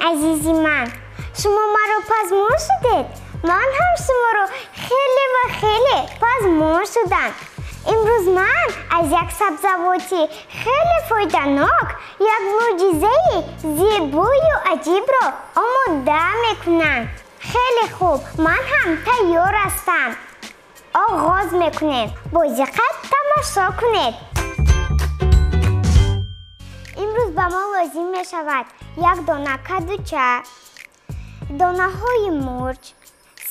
Азизи ман, шумо маро пазмон шудед? Ман ҳам шуморо хеле ва хеле пазмон шудам. Имрӯз ман аз як сабзавоти хеле фоиданок як мӯъҷизаи зебою аҷибро омода мекунам. Хеле хуб, ман ҳам тайёр ҳастам. Оғоз мекунем. Бо диққат тамошо кунед. Имрӯз ба мо лозим мешавад як дона кадуча, донаҳои мурч,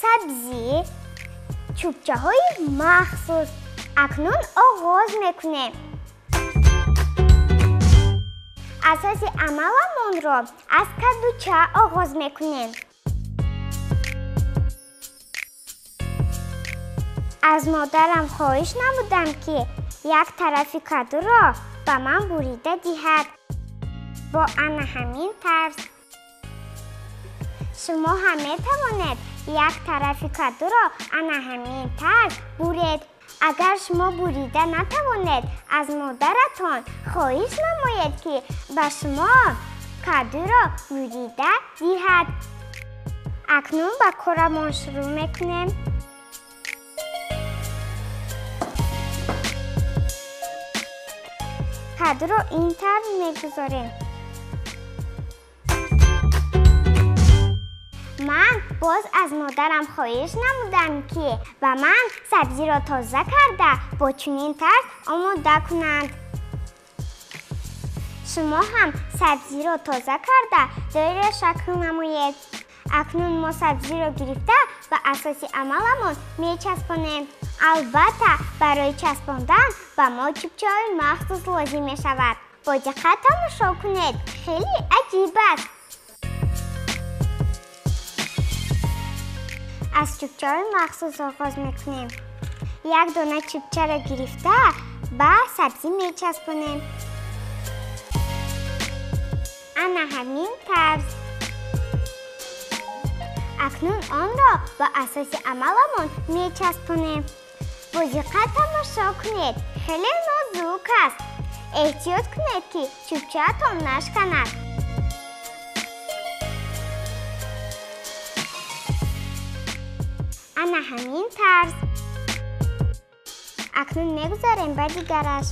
сабзӣ, чӯбчаҳои махсус. Акнун оғоз мекунем. Асоси амаламонро аз кадуча оғоз мекунем. Аз модарам хоҳиш намудам, ки як тарафи кадуро ба ман бурида диҳад. Бо ана ҳамин тарз. Шумо ҳам метавонед як тарафи кадуро ана ҳамин тарз буред. Агар шумо бурида натавонед, аз модаратон хоҳиш намоед, ки ба шумо кадуро бурида диҳад. Акнун ба корамон шурӯъ мекунем. Кадуро ин тарз мегузорем. Ман боз аз модарам хоҳиш намудам, ки ба ман сабзиро тоза карда бо чунин тарз омода кунанд. Шумо ҳам сабзиро тоза карда доира шакл намоед. Акнун мо сабзиро гирифта ба асоси амаламон мечаспонем. Албатта, барои часпондан ба мо чӯбчаҳои махсус лозим мешавад. Бо диққат тамошо кунед, хеле аҷиб аст. Аз чӯбчаҳои махсус оғоз мекунем. Як дона чӯбчаро гирифта ба сабзӣ мечаспонем. Ана ҳамин тарз. Акнун онро ба асоси амаламон мечаспонем. Бо диққат тамошо кунед, хеле нозук аст. Эҳтиёт кунед, ки чӯбчаатон нашканад. Ана ҳамин тарз. Акнун мегузарем ба дигараш.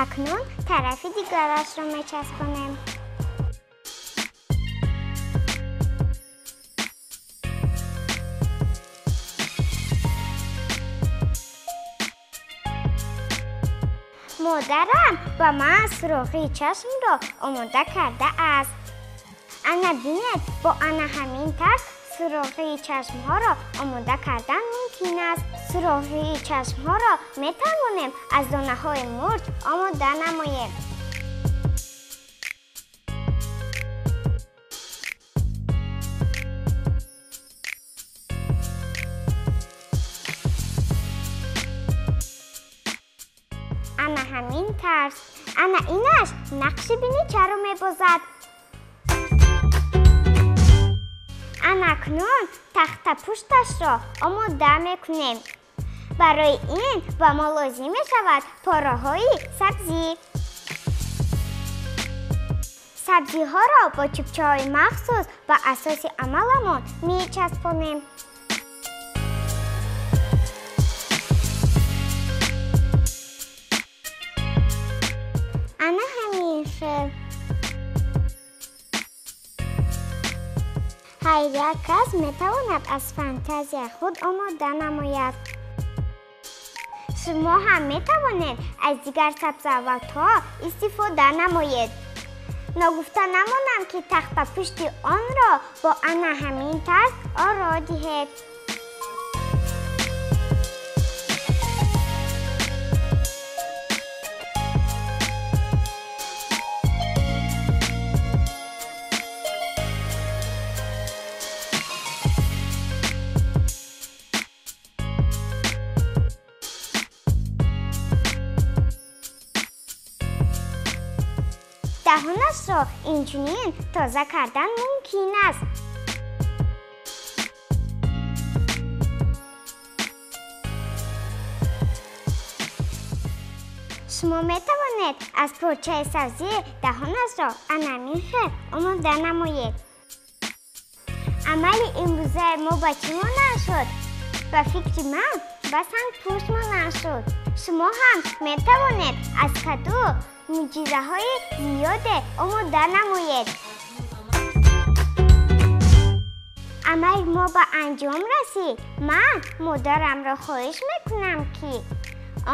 Акнун тарафи дигарашро мечаспонем. Модарам ба ман сурохи чашмро омода кардааст. Ана бинед, бо ана ҳамин тарз сурохи чашмҳоро омода кардан мумкин аст. Сурохи чашмҳоро метавонем аз донаҳои мурч омода намоем. Ана ҳамин тарз. Ана инаш нақши биничаро мебозад. Ана акнун тахтапушташро омода мекунем. Барои ин ба мо лозим мешавад пораҳои сабзӣ. Сабзиҳоро бо чӯбчаҳои махсус ба асоси амаламон мечаспонем. Ана ҳамин хел. Ҳар як кас метавонад аз фантазияи худ омода намояд. Шумо ҳам метавонед аз дигар сабзавотҳо истифода намоед. Ногуфта намонам, ки тахтапушти онро бо ана ҳамин тарз оро диҳед. Даҳонашро инчунин тоза кардан мумкин аст. Шумо метавонед аз порчаи сабзӣ даҳонашро анамин хел омода намоед. Амали имрӯзаи мо ба чӣ монанд шуд? Ба фикри ман ба сангпушт монанд шуд. Шумо ҳам метавонед аз каду мӯъҷизаҳои зиёде омода намоед. Амали мо ба анҷом расид. Ман модарамро хоҳиш мекунам, ки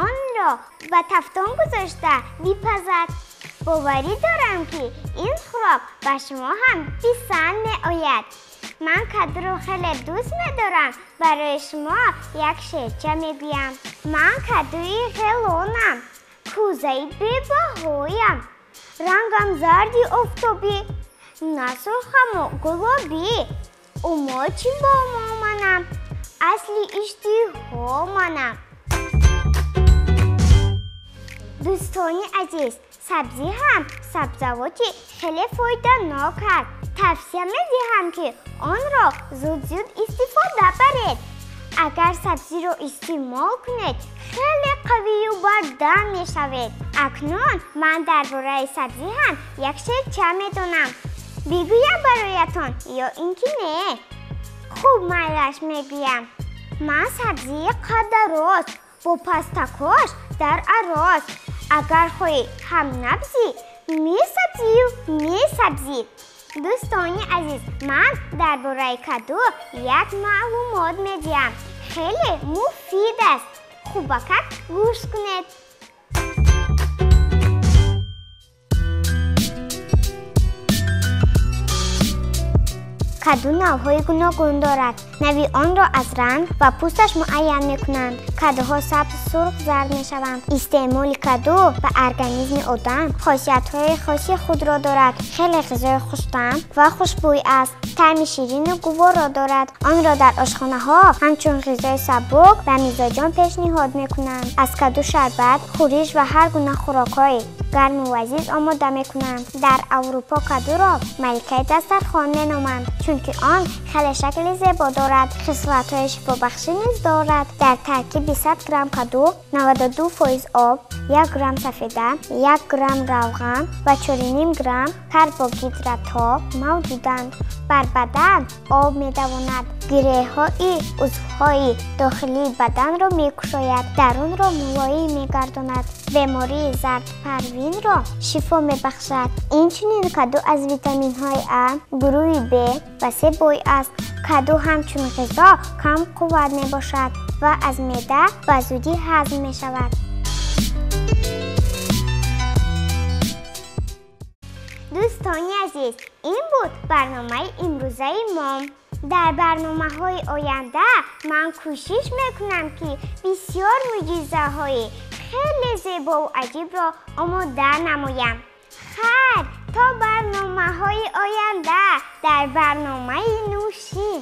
онро ба тафтон гузошта бипазад. Боварӣ дорам, ки ин хӯрок ба шумо ҳам писанд меояд. Ман кадуро хеле дӯст медорам. Барои шумо як шеърча мегӯям. Ман кадуи ғелонам, кӯзаи бебаҳоям, рангам зарди офтобӣ, на сурхаму гулобӣ. Умочи бо моманам, асли иштиҳо манам. Дӯстони азиз, сабзӣ ҳам сабзавоти хеле фоиданок аст. Тавсия медиҳам, ки онро зуд-зуд истифода баред. Агар сабзиро истеъмол кунед, хеле қавию бардам мешавед. Акнун ман дар бораи сабзӣ ҳам як шеърча медонам. Бигӯям бароятон ё ин ки не? Хуб, майлаш мегӯям. Ман сабзии қаддарост, бо пастакош дар арос. Агар хоҳӣ ҳам набзӣ, месабзию месабзӣ. Дӯстони азиз, ман дар бораи каду як маълумот медиҳам. Хеле муфид аст. Хубакак гӯш кунед. Каду навъҳои гуногун дорад. Нави онро аз ранг ва пӯсташ муайян мекунанд. Кадуҳо сабз, сурх, зард мешаванд. Истеъмоли каду ба организми одам хосиятҳои хоси худро дорад. Хеле ғизои хуштаъм ва хушбӯй аст. Таъми ширину гуворо дорад. Онро дар ошхонаҳо ҳамчун ғизои сабук ба мизоҷон пешниҳод мекунанд. Аз каду шарбат, хӯриш ва ҳар гуна хӯрокҳои гарму лазиз омода мекунанд. Дар Аврупо кадуро маликаи дастархон меноманд, чунки он хеле шакли зебо дорад. Хислатҳои шифобахшӣ низ дорад. Дар таркиби 100 грамм каду 92% об, 1 грамм сафеда, 1 грамм равған ва 4,5 грамм карбогидратҳо мавҷуданд. Бар бадан об медавонад, гиреҳҳои узвҳои дохилии баданро мекушояд, дарунро мулоим мегардонад, бемории зардпарвинро шифо мебахшад. Инчунин каду аз витаминҳои А, гурӯҳи Б ва С бой аст. Каду ҳамчун ғизо кам қувват мебошад ва аз меъда ба зудӣ ҳазм мешавад. Дӯстони азиз, ин буд барномаи имрӯзаи мо. Дар барномаҳои оянда ман кӯшиш мекунам, ки бисёр мӯъҷизаҳои хеле зебову аҷибро омода намоям. Хайр, то барномаҳои оянда дар барномаи Нӯшин.